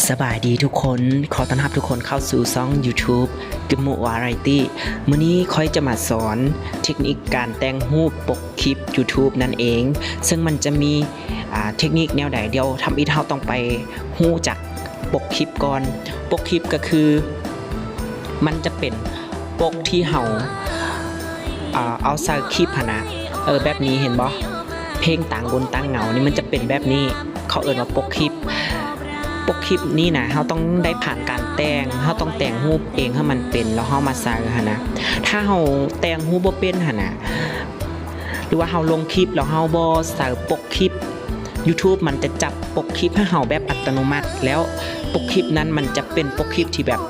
ສະບາຍດີທຸກຄົນ, ຂໍຕ້ອນຮັບທຸກຄົນເຂົ້າສູ່ຊ່ອງ YouTube ກິມມຸວາຣາຍຕີ້. ມື້ນີ້ຂ້ອຍຈະມາສອນເທັກນິກການແຕ່ງຮູບປົກຄລິບ YouTube ນັ້ນເອງ, ເຊິ່ງມັນຈະມີ ອ່າ ເທັກນິກແນວໃດ, ດຽວທຳອິດເຮົາຕ້ອງໄປຮູ້ຈັກປົກຄລິບກ່ອນ. ປົກຄລິບກໍຄື ມັນຈະເປັນປົກທີ່ເຮົາ ອ່າ ເອົາໃສ່ຄລິບຫັ້ນນະ, ເອີ ແບບນີ້ເຫັນບໍ່? ເພງຕ່າງບົນຕ່າງເງົານີ້ ມັນຈະເປັນແບບນີ້, ເຂົາເອີ້ນວ່າປົກຄລິບ. ປົກຄລິບນີ້ນະ ເຮົາຕ້ອງໄດ້ຜ່ານການແຕ່ງ, ເຮົາຕ້ອງແຕ່ງຮູບເອງໃຫ້ມັນເປັນ ແລ້ວເຮົາມາໃສ່ຫັ້ນນະ. ຖ້າເຮົາແຕ່ງຮູບບໍ່ເປັນຫັ້ນນະ ຫຼືວ່າເຮົາລົງຄລິບແລ້ວເຮົາບໍ່ໃສ່ປົກຄລິບ, YouTube ມັນຈະຈັບປົກຄລິບໃຫ້ເຮົາແບບອັດຕະໂນມັດ, ແລ້ວປົກຄລິບນັ້ນມັນຈະເປັນປົກຄລິບທີ່ແບບ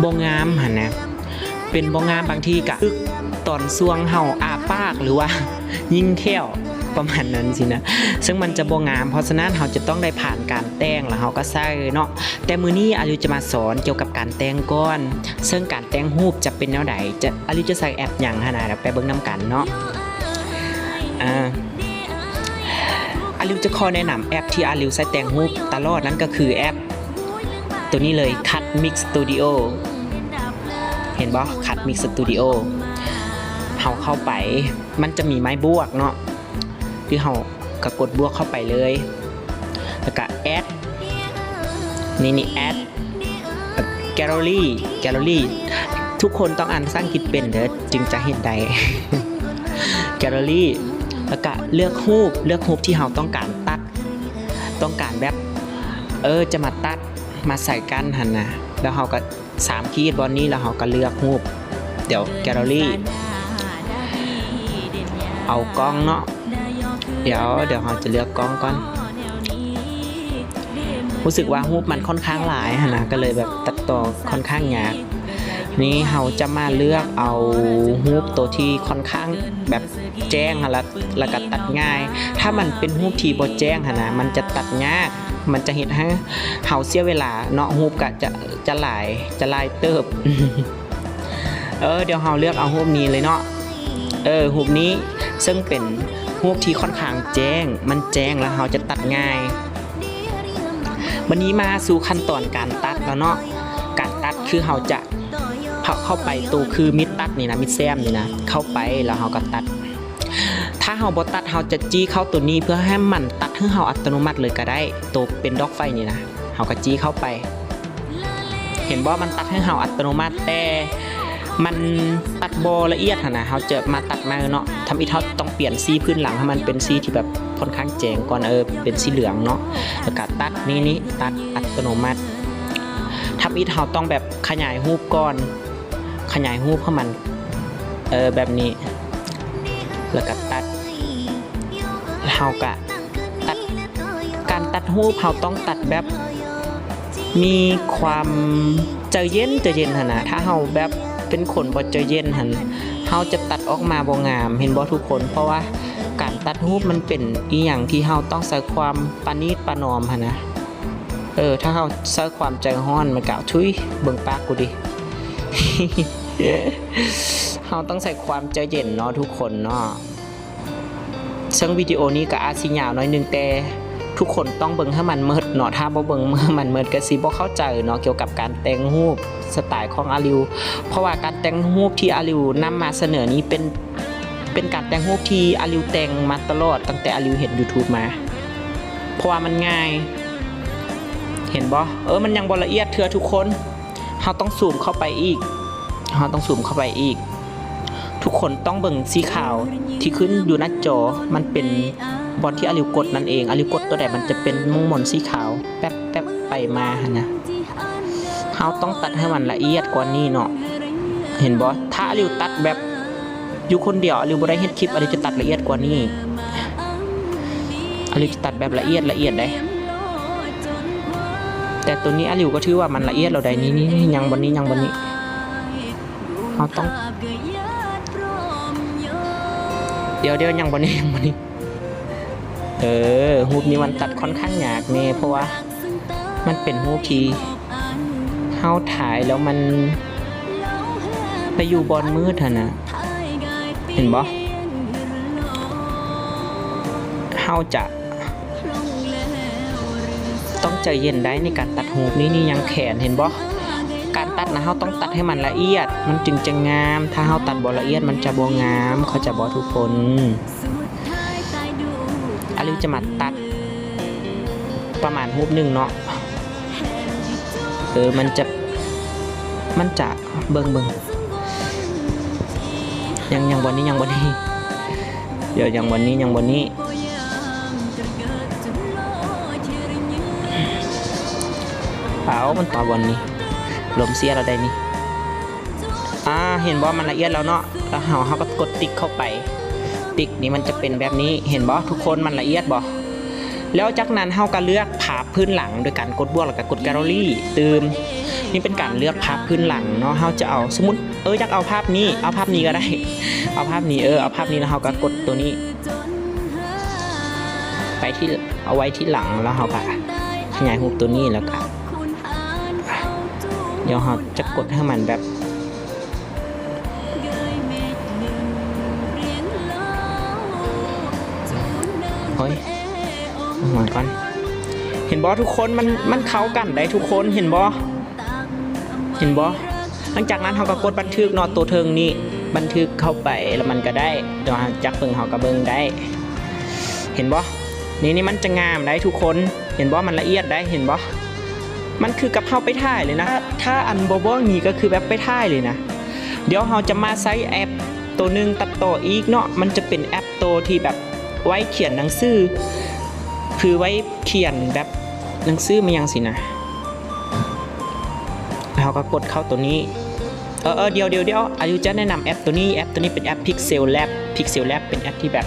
ບໍ່ງາມຫັ້ນນະ. ເປັນບໍ່ງາມ ບາງທີກະອຶກຕອນຊ່ວງເຮົາອ້າປາກ ຫຼືວ່າຍິງແຂ້ວ ປະມານນັ້ນຊີ້ນະ, ເຊິ່ງມັນຈະບໍ່ງາມ. ເພາະສະນັ້ນເຮົາຈະຕ້ອງໄດ້ຜ່ານການແຕ່ງ ແລ້ວເຮົາກໍໃສ່ເນາະ. ແຕ່ມື້ນີ້ອາລິວຈະມາສອນກ່ຽວກັບການແຕ່ງກ່ອນ, ເຊິ່ງການແຕ່ງຮູບຈະເປັນແນວໃດ, ຈະ ອາລິວຈະໃສ່ແອັບຫຍັງຫັ້ນນະ, ດຽວໄປເບິ່ງນຳກັນເນາະ. ອາ ອາລິວຈະຂໍແນະນຳແອັບທີ່ອາລິວໃຊ້ແຕ່ງຮູບຕະຫຼອດ, ນັ້ນກໍຄືແອັບ ໂຕນີ້ເລີຍ Cut Mix Studio ເຫັນບໍ່? Cut Mix Studio ເຮົາເຂົ້າໄປ ມັນຈະມີໄມ້ບວກເນາະ, ຄືເຮົາກໍກົດບວກເຂົ້າໄປເລີຍ ແລ້ວກໍ Add ນີ້ ນີ້ Add Gallery Gallery ທຸກຄົນຕ້ອງອ່ານພາສາອັງກິດເປັນເດີ ຈຶ່ງຈະເຫັນໄດ້ Gallery ແລ້ວກະເລືອກຮູບ ເລືອກຮູບທີ່ເຮົາຕ້ອງການຕັດ ຕ້ອງການແບບ ເອີ ຈະມາຕັດມາໃສ່ກັນຫັ້ນນະ, ແລ້ວເຮົາກໍສາມຂີດບ່ອນນີ້ ແລ້ວເຮົາກໍເລືອກຮູບ ດຽວ Gallery ເອົາກ້ອງເນາະ ດຽວ ດຽວເຮົາຈະເລືອກກ້ອງກ່ອນ. ຮູ້ສຶກວ່າຮູບມັນຂ້ອນຂ້າງຫຼາຍຫັ້ນນະ ກໍເລີຍແບບຕັດຕໍ່ຂ້ອນຂ້າງຍາກ. ນີ້ເຮົາຈະມາເລືອກເອົາຮູບໂຕທີ່ຂ້ອນຂ້າງແບບແຈ້ງຫັ້ນລະ ແລ້ວກໍຕັດງ່າຍ. ຖ້າມັນເປັນຮູບທີ່ບໍ່ແຈ້ງຫັ້ນນະ ມັນຈະຕັດຍາກ ມັນຈະເຮັດໃຫ້ເຮົາເສຍເວລາເນາະ, ຮູບກໍຈະ ຈະຫຼາຍ ຈະຫຼາຍເຕີບ. ເອີ ດຽວເຮົາເລືອກເອົາຮູບນີ້ເລີຍເນາະ. ເອີ ຮູບນີ້ເຊິ່ງເປັນຮູບທີ່ຂ້ອນຂ້າງແຈ້ງ ມັນແຈ້ງແລ້ວເຮົາຈະຕັດງ່າຍ. ບັດນີ້ມາສູ່ຂັ້ນຕອນການຕັດແລ້ວເນາະ. ການຕັດຄືເຮົາຈະເຂົ້າ ເຂົ້າໄປໂຕຄືມິດຕັດນີ້ນະ ມິດແຊມນີ້ນະ ເຂົ້າໄປແລ້ວເຮົາກໍຕັດ. ຖ້າເຮົາບໍ່ຕັດ ເຮົາຈະຈີ້ເຂົ້າໂຕນີ້ເພື່ອໃຫ້ມັນຕັດໃຫ້ເຮົາອັດຕະໂນມັດເລີຍກໍໄດ້. ໂຕເປັນດອກໄຟນີ້ນະ ເຮົາກໍຈີ້ເຂົ້າໄປ. ເຫັນບໍ່? ມັນຕັດໃຫ້ເຮົາອັດຕະໂນມັດ, ແຕ່ມັນຕັດບໍ່ລະອຽດຫັ້ນນະ, ເຮົາຈະມາຕັດໃໝ່ເນາະ. ທຳອິດເຮົາຕ້ອງປ່ຽນສີພື້ນຫຼັງໃຫ້ມັນເປັນສີທີ່ແບບຂ້ອນຂ້າງແຈ້ງກ່ອນ, ເອີ ເປັນສີເຫຼືອງເນາະ, ແລ້ວກະຕັດ ນີ້ ນີ້ ຕັດອັດຕະໂນມັດ. ທຳອິດເຮົາຕ້ອງແບບຂະຫຍາຍຮູບກ່ອນ, ຂະຫຍາຍຮູບໃຫ້ມັນ ເອີ ແບບນີ້ ແລ້ວກະຕັດ. ເຮົາກະຕັດ ການຕັດຮູບເຮົາຕ້ອງຕັດແບບມີຄວາມໃຈເຢັນ ໃຈເຢັນຫັ້ນນະ. ຖ້າເຮົາແບບເປັນຄົນບໍ່ໃຈເຢັນຫັ້ນ ເຮົາຈະຕັດອອກມາບໍ່ງາມ, ເຫັນບໍ່ທຸກຄົນ? ເພາະວ່າການຕັດຮູບມັນເປັນອີ່ຫຍັງທີ່ເຮົາຕ້ອງໃຊ້ຄວາມປະນີດປະນອມຫັ້ນນະ. ເອີ ຖ້າເຮົາໃຊ້ຄວາມໃຈຮ້ອນມັນກະ ທຸຍ ເບິ່ງປາກກູຕິ. ເຮົາຕ້ອງໃຊ້ຄວາມໃຈເຢັນເນາະທຸກຄົນເນາະ. ເຊິ່ງວິດີໂອນີ້ກໍອາດຊິຍາວໜ້ອຍໜຶ່ງ, ແຕ່ທຸກຄົນຕ້ອງເບິ່ງໃຫ້ມັນໝົດເນາະ. ຖ້າບໍ່ເບິ່ງໃຫ້ມັນໝົດ ກໍຊິບໍ່ເຂົ້າໃຈເນາະ ກ່ຽວກັບການແຕ່ງຮູບສະໄຕຂອງອາລິວ. ເພາະວ່າການແຕ່ງຮູບທີ່ອາລິວນຳມາສະເໜີນີ້ເປັນ ເປັນການແຕ່ງຮູບທີ່ອາລິວແຕ່ງມາຕະຫຼອດ ຕັ້ງແຕ່ອາລິວເຮັດ YouTube ມາ, ເພາະວ່າມັນງ່າຍ. ເຫັນບໍ່? ເອີ ມັນຍັງບໍ່ລະອຽດເທື່ອທຸກຄົນ. ເຮົາຕ້ອງຊູມເຂົ້າໄປອີກ, ເຮົາຕ້ອງຊູມເຂົ້າໄປອີກ. ທຸກຄົນຕ້ອງເບິ່ງສີຂາວທີ່ຂຶ້ນຢູ່ໜ້າຈໍ, ມັນເປັນບ່ອນທີ່ອາລິວກົດນັ້ນເອງ. ອາລິວກົດຕົວໃດ ມັນຈະເປັນໝົນໆສີຂາວ ແປັບໆໄປມາຫັ້ນນະ. ເຮົາຕ້ອງຕັດໃຫ້ມັນລະອຽດກວ່ານີ້ເນາະ, ເຫັນບໍ່? ຖ້າອາລິວຕັດແບບ ຢູ່ຄົນດຽວ ອາລິວບໍ່ໄດ້ເຮັດຄລິບ ອາລິວຈະຕັດລະອຽດກວ່ານີ້, ອາລິວຈະຕັດແບບລະອຽດລະອຽດເດ້. ແຕ່ໂຕນີ້ອາລິວກໍຖືວ່າມັນລະອຽດແລ້ວໃດ໋. ນີ້ໆ ຍັງບໍ່ນີ້ ຍັງບໍ່ນີ້. ເຮົາຕ້ອງ ດຽວໆ ຍັງບໍ່ນີ້ ຍັງບໍ່ນີ້. ເອີ ຮູບນີ້ມັນຕັດຂ້ອນຂ້າງຍາກແດ່ ເພາະວ່າ ມັນເປັນຮູບທີ່ເຮົາຖ່າຍແລ້ວມັນໄປຢູ່ບ່ອນມືດຫັ້ນນະ, ເຫັນບໍ່? ເຮົາຈະຕ້ອງ ໃຈເຢັນໄດ້ ໃນການຕັດຮູບນີ້ ນີ້ຍັງແຂນ ເຫັນບໍ່? ການຕັດນະ ເຮົາຕ້ອງຕັດໃຫ້ມັນລະອຽດ ມັນຈຶ່ງຈະງາມ. ຖ້າເຮົາຕັດບໍ່ລະອຽດ ມັນຈະບໍ່ງາມ ເຂົ້າໃຈບໍ່ທຸກຄົນ? ອາລິວຈະມາຕັດປະມານຮູບໜຶ່ງເນາະ. ເອີ ມັນຈະ ມັນຈະ ເບິ່ງ ເບິ່ງ ຍັງ ຍັງບໍ່ນີ້ ຍັງບໍ່ນີ້ ດຽວ ຍັງບໍ່ນີ້ ຍັງບໍ່ນີ້. ເອົາ ມັນຕາບ່ອນນີ້ ລົມເສຍແລ້ວໃດນີ້. ອາ ເຫັນບໍ່? ມັນລະອຽດແລ້ວເນາະ. ແລ້ວເຮົາ ເຮົາກໍກົດຕິກເຂົ້າໄປ. ຕິກນີ້ມັນຈະເປັນແບບນີ້ ເຫັນບໍ່ທຸກຄົນ? ມັນລະອຽດບໍ່? ແລ້ວຈາກນັ້ນເຮົາກໍເລືອກພາບພື້ນຫຼັງ ໂດຍການກົດບວກ ແລ້ວກໍກົດແກລເລີຣີຕື່ມ. ນີ້ເປັນການເລືອກພາບພື້ນຫຼັງເນາະ. ເຮົາຈະເອົາ ສົມມຸດ ເອີ ຢາກເອົາພາບນີ້ ເອົາພາບນີ້ກໍໄດ້ ເອົາພາບນີ້ ເອີ ເອົາພາບນີ້ ແລ້ວເຮົາກໍກົດໂຕນີ້ໄປທີ່ ເອົາໄວ້ທີ່ຫຼັງ ແລ້ວເຮົາກໍຂະຫຍາຍຮູບໂຕນີ້ ແລ້ວກໍ ດຽວເຮົາຈະກົດໃຫ້ມັນແບບ ໂອ້ຍ ເອົາຫົວກ່ອນ. ເຫັນບໍ່ທຸກຄົນ? ມັນ ມັນເຂົ້າກັນໄດ໋ທຸກຄົນ ເຫັນບໍ່? ເຫັນບໍ່? ຫຼັງຈາກນັ້ນເຮົາກໍກົດບັນທຶກເນາະ ໂຕເທິງນີ້ ບັນທຶກເຂົ້າໄປ ແລ້ວມັນກໍໄດ້ ດຽວເຮົາຈັກເບິ່ງ ເຮົາກໍເບິ່ງໄດ້ ເຫັນບໍ່? ນີ້ ນີ້ມັນຈະງາມໄດ໋ທຸກຄົນ ເຫັນບໍ່? ມັນລະອຽດໄດ໋ ເຫັນບໍ່? ມັນຄືກັບເຮົາໄປຖ່າຍເລີຍນະ ຖ້າ ຖ້າອັນບໍ່ບອກນີ້ກໍຄືແບບໄປຖ່າຍເລີຍນະ. ດຽວເຮົາຈະມາໃຊ້ແອັບໂຕໜຶ່ງຕັດຕໍ່ອີກເນາະ ມັນຈະເປັນແອັບໂຕທີ່ແບບໄວ້ຂຽນໜັງສື ຄືໄວ້ຂຽນແບບໜັງສືແມ່ນຫຍັງຊີ້ນະ. ເຮົາກໍກົດເຂົ້າໂຕນີ້ ເອີ ເອີ ດຽວ ດຽວ ດຽວ ອາລິວຈະແນະນຳແອັບໂຕນີ້ ແອັບໂຕນີ້ເປັນແອັບ Pixel Lab Pixel Lab ເປັນແອັບທີ່ແບບ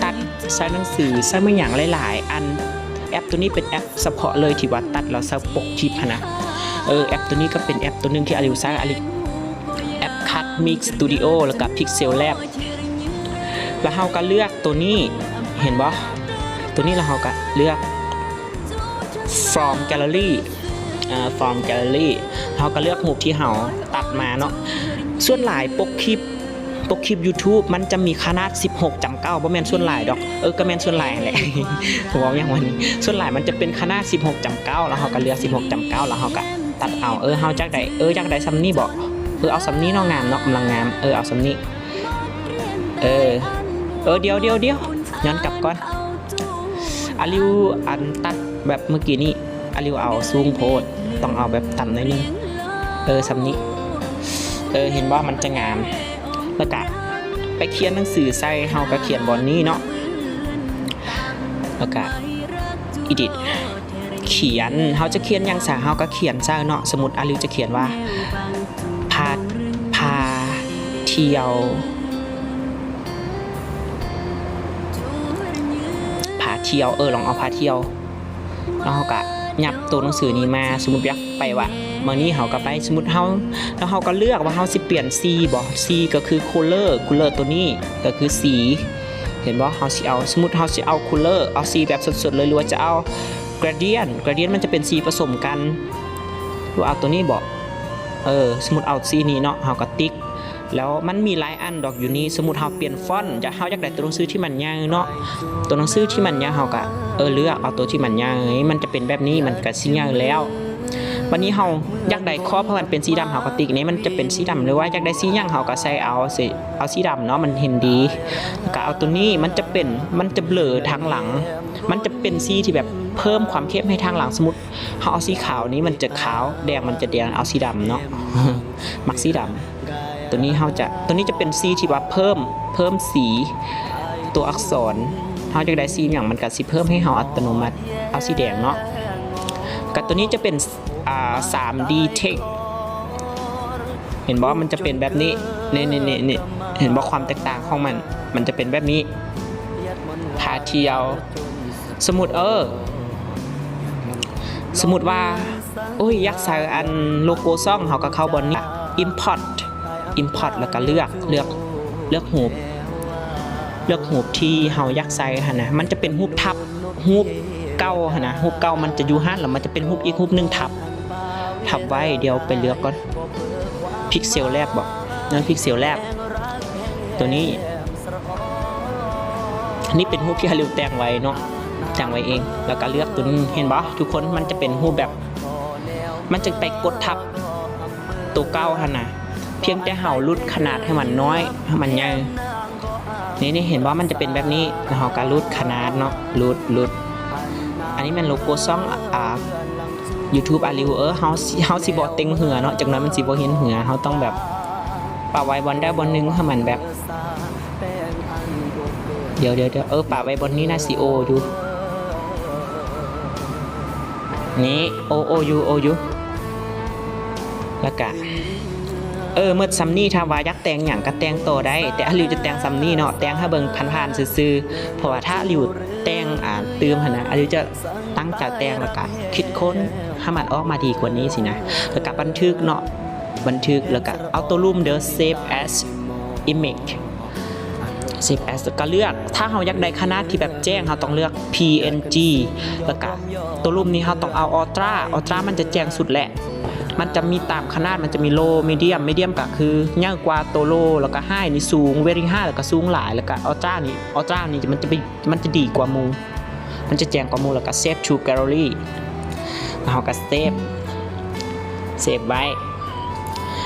ຕັດໃສ່ໜັງສື ໃສ່ແມ່ນຫຍັງຫຼາຍໆອັນ. ແອັບໂຕນີ້ເປັນແອັບສະເພາະເລີຍທີ່ວ່າຕັດແລ້ວໃສ່ປົກຄລິບຫັ້ນນະ. ເອີ ແອັບໂຕນີ້ກໍເປັນແອັບໂຕໜຶ່ງທີ່ອາລິວໃຊ້ ອາລິ ແອັບ CutMix Studio ແລ້ວກໍ Pixel Lab. ແລ້ວເຮົາກໍເລືອກໂຕນີ້ ເຫັນບໍ່? ໂຕນີ້ ແລ້ວເຮົາກໍເລືອກ From Gallery ເອີ From Gallery ເຮົາກໍເລືອກຮູບທີ່ເຮົາຕັດມາເນາະ. ສ່ວນຫຼາຍປົກຄລິບ ປົກຄລິບ YouTube ມັນຈະມີຂະໜາດສິບຫົກຈຳເກົ້າ ບໍ່ແມ່ນສ່ວນຫຼາຍດອກ ເອີ ກໍແມ່ນສ່ວນຫຼາຍຫັ້ນແຫຼະ ເວົ້າຫຍັງວະນີ້ ສ່ວນຫຼາຍມັນຈະເປັນຂະໜາດສິບຫົກຈຳເກົ້າ ແລ້ວເຮົາກໍເລືອກສິບຫົກຈຳເກົ້າ ແລ້ວເຮົາກໍຕັດເອົາ ເອີ ເຮົາຢາກໄດ້ ເອີ ຢາກໄດ້ສ່ຳນີ້ບໍ ເອີ ເອົາສ່ຳນີ້ເນາະ ງາມເນາະ ກຳລັງງາມ ເອີ ເອົາສ່ຳນີ້ ເອີ ເອີ ດຽວ ດຽວ ດຽວ ຍ້ອນກັບກ່ອນ ອາລິວ ອັນ ຕັດແບບເມື່ອກີ້ນີ້ ອາລິວເອົາສູງໂພດ ຕ້ອງເອົາແບບຕ່ຳໜ້ອຍໜຶ່ງ ເອີ ສ່ຳນີ້ ເອີ ເຫັນບໍ່ ມັນຈະງາມ. ແລ້ວກະໄປຂຽນໜັງສືໃສ່ ເຮົາກະຂຽນບ່ອນນີ້ເນາະ ແລ້ວກະ Edit ຂຽນ ເຮົາຈະຂຽນຫຍັງຊະ ເຮົາກະຂຽນໃສ່ເນາະ. ສົມມຸດອາລິວຈະຂຽນວ່າ ພາ ພາທ່ຽວ ພາທ່ຽວ ເອີ ລອງເອົາພາທ່ຽວ ແລ້ວເຮົາກະຫຍັບໂຕໜັງສືນີ້ມາ ສົມມຸດຢາກໄປວ່າ ມື້ນີ້ເຮົາກະໄປ ສົມມຸດເຮົາ ແລ້ວເຮົາກະເລືອກວ່າເຮົາຊິປ່ຽນສີບໍ ສີກະຄື color color ໂຕນີ້ກະຄືສີ ເຫັນບໍ່ ເຮົາຊິເອົາ ສົມມຸດເຮົາຊິເອົາ color ເອົາສີແບບສົດໆເລີຍ ຫຼືວ່າຈະເອົາ gradient gradient ມັນຈະເປັນສີປະສົມກັນ ຫຼືວ່າເອົາໂຕນີ້ບໍ ເອີ ສົມມຸດເອົາສີນີ້ເນາະ ເຮົາກະຕິກ ແລ້ວມັນມີຫຼາຍອັນດອກຢູ່ນີ້ ສົມມຸດເຮົາປ່ຽນຟອນ ຢາກ ເຮົາຢາກໄດ້ໂຕໜັງສືທີ່ມັນໃຫຍ່ເນາະ ໂຕໜັງສືທີ່ມັນໃຫຍ່ ເຮົາກະ ເອີ ເລືອກເອົາໂຕທີ່ມັນໃຫຍ່ ມັນຈະເປັນແບບນີ້ ມັນກະຊິໃຫຍ່ແລ້ວ. ບາດນີ້ເຮົາຢາກໄດ້ຂອບໃຫ້ມັນເປັນສີດຳ ເຮົາກະຕິກນີ້ ມັນຈະເປັນສີດຳ ຫຼືວ່າຢາກໄດ້ສີຫຍັງ ເຮົາກະໃສ່ເອົາ ເອົາສີດຳເນາະ ມັນເຫັນດີ ແລ້ວກະເອົາໂຕນີ້ ມັນຈະເປັນ ມັນຈະເບລີທາງຫຼັງ ມັນຈະເປັນສີທີ່ແບບເພີ່ມຄວາມເຂັ້ມໃຫ້ທາງຫຼັງ ສົມມຸດ ເຮົາເອົາສີຂາວນີ້ມັນຈະຂາວ ແດງມັນຈະແດງ ເອົາສີດຳເນາະ ມັກສີດຳ ໂຕນີ້ເຮົາຈະ ໂຕນີ້ຈະເປັນສີທີ່ວ່າເພີ່ມ ເພີ່ມສີ ຕົວອັກສອນ ເຮົາຢາກໄດ້ສີຫຍັງມັນກະຊິເພີ່ມໃຫ້ເຮົາອັດຕະໂນມັດ ເອົາສີແດງເນາະ ກະໂຕນີ້ຈະເປັນ ອ່າ ສາມດີ text ເຫັນບໍ່ ມັນຈະເປັນແບບນີ້ ນີ້ໆໆ ເຫັນບໍ່ ຄວາມແຕກຕ່າງຂອງມັນ ມັນຈະເປັນແບບນີ້ ພາທ່ຽວ ສົມມຸດ ເອີ ສົມມຸດວ່າ ໂອ້ຍ ຢາກໃສ່ອັນໂລໂກ້ຊ່ອງ ເຮົາກະເຂົ້າບ່ອນນີ້ import import ແລ້ວກະເລືອກ ເລືອກ ເລືອກຮູບ ເລືອກຮູບທີ່ເຮົາຢາກໃສ່ຫັ້ນນະ ມັນຈະເປັນຮູບທັບ ຮູບເກົ່າຫັ້ນນະ ຮູບເກົ່າມັນຈະຢູ່ຫັ້ນ ແລ້ວມັນຈະເປັນຮູບອີກຮູບໜຶ່ງທັບ ທັບໄວ້ ດຽວໄປເລືອກກ່ອນ Pixel Lab ບໍ ນັ້ນ Pixel Lab ໂຕນີ້ ນີ້ເປັນຮູບທີ່ອາລິວແຕ່ງໄວ້ເນາະ ຕັ້ງໄວ້ເອງ ແລ້ວກໍເລືອກຕົວນີ້ ເຫັນບໍ່ທຸກຄົນ? ມັນຈະເປັນຮູບແບບ ມັນຈະໄປກົດທັບຕົວເກົ່າຫັ້ນນະ ພຽງແຕ່ເຮົາຫຼຸດຂະໜາດໃຫ້ມັນນ້ອຍ ໃຫ້ມັນໃຫຍ່. ນີ້ໆ ເຫັນບໍ່? ມັນຈະເປັນແບບນີ້ ແລ້ວເຮົາກໍຫຼຸດຂະໜາດເນາະ ຫຼຸດ ຫຼຸດ. ອັນນີ້ແມ່ນໂລໂກ້ຊ່ອງ ອ່າ YouTube ອາລິວ. ເອີ ເຮົາ ເຮົາຊິບໍ່ເຕັງເຫືອເນາະ ຈັກໜ້ອຍມັນຊິບໍ່ເຫັນເຫືອ. ເຮົາຕ້ອງແບບປະໄວ້ບ່ອນໃດບ່ອນໜຶ່ງໃຫ້ມັນແບບ ດຽວໆໆ ເອີ ປະໄວ້ບ່ອນນີ້ນະ ຊິໂອຢູ່ ນີ້ ໂອ ໂອຢູ່ ໂອຢູ່ ແລ້ວກະ ເອີ ໝົດສ່ຳນີ້. ຖ້າວ່າຢາກແຕ່ງຫຍັງກໍແຕ່ງຕໍ່ໄດ້ ແຕ່ອາລິວຈະແຕ່ງສ່ຳນີ້ເນາະ ແຕ່ງໃຫ້ເບິ່ງຜ່ານໆຊື່ໆ ເພາະວ່າຖ້າອາລິວແຕ່ງ ອ່າ ຕື່ມຫັ້ນນະ ອາລິວຈະຕັ້ງໃຈແຕ່ງ ແລ້ວກະຄິດຄົ້ນໃຫ້ມັນອອກມາດີກວ່ານີ້ຊີ້ນະ ແລ້ວກະບັນທຶກເນາະ ບັນທຶກ ແລ້ວກະເອົາໂຕລຸ່ມເດີ save as image save as ກໍເລືອກ ຖ້າເຮົາຢາກໄດ້ຂະໜາດທີ່ແບບແຈ້ງ ເຮົາຕ້ອງເລືອກ ພີເອັນຈີ ແລ້ວກະໂຕລຸ່ມນີ້ເຮົາຕ້ອງເອົາ Ultra Ultra ມັນຈະແຈ້ງສຸດແຫຼະ ມັນຈະມີຕາມຂະໜາດ ມັນຈະມີ Low Medium Medium ກໍຄືໃຫຍ່ກວ່າໂຕ Low ແລ້ວກະ High ນີ້ສູງ Very High ແລ້ວກະສູງຫຼາຍ ແລ້ວກະ Ultra ນີ້ Ultra ນີ້ມັນຈະໄປ ມັນຈະດີກວ່າໝູ່ ມັນຈະແຈ້ງກວ່າໝູ່ ແລ້ວກໍ Save to Gallery ແລ້ວເຮົາກໍ Save Save ໄວ້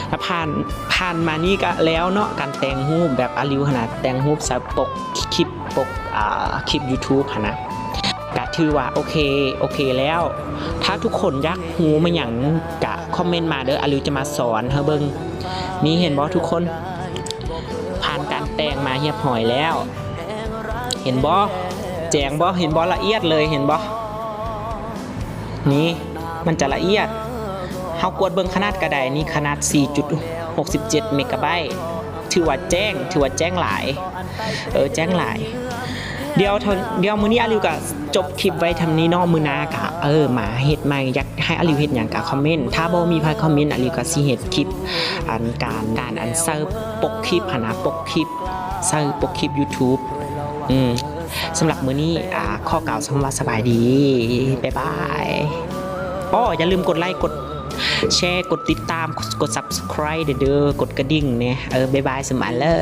ແລ້ວຜ່ານ ຜ່ານມານີ້ກໍແລ້ວເນາະ ການແຕ່ງຮູບແບບອາລິວຫັ້ນນະ ແຕ່ງຮູບໃສ່ປົກຄລິບ ປົກ ອ່າ ຄລິບ YouTube ຫັ້ນນະ ກໍຖືວ່າໂອເຄ ໂອເຄແລ້ວ. ຖ້າທຸກຄົນຢາກຮູ້ມາຫຍັງກໍຄອມເມັນມາເດີ ອາລິວຈະມາສອນໃຫ້ເບິ່ງ. ນີ້ເຫັນບໍ່ທຸກຄົນ? ຜ່ານການແຕ່ງມາຮຽບຮ້ອຍແລ້ວ ເຫັນບໍ່? ແຈ້ງບໍ່? ເຫັນບໍ່? ລະອຽດເລີຍ ເຫັນບໍ່? ນີ້ ມັນຈະລະອຽດ ເຮົາກວດເບິ່ງຂະໜາດກໍໄດ້ ນີ້ຂະໜາດສີ່ຈຸດຫົກສິບເຈັດເມກາໄບ ຖືວ່າແຈ້ງ ຖືວ່າແຈ້ງຫຼາຍ ເອີ ແຈ້ງຫຼາຍ. ດຽວ ດຽວມື້ນີ້ອາລິວກໍຈົບຄລິບໄວ້ເທົ່ານີ້ເນາະ ມື້ໜ້າກໍ ເອີ ມາເຮັດໃໝ່ ຢາກໃຫ້ອາລິວເຮັດຫຍັງກໍຄອມເມັນ ຖ້າບໍ່ມີໃຜຄອມເມັນ ອາລິວກໍຊິເຮັດຄລິບ ອັນ ການ ການ ອັນ ໃສ່ປົກຄລິບຫັ້ນນະ ປົກຄລິບ ໃສ່ປົກຄລິບ YouTube ອືມ ສຳລັບມື້ນີ້ ອ່າ ຂໍກ່າວຄຳວ່າສະບາຍດີ ບາຍບາຍ. ອໍ ຢ່າລືມກົດໄລ ກົດແຊ ກົດຕິດຕາມ ກົດ Subscribe ເດີ ກົດກະດິ່ງແດ່ ເອີ ບາຍບາຍ ສະບາຍເລີ.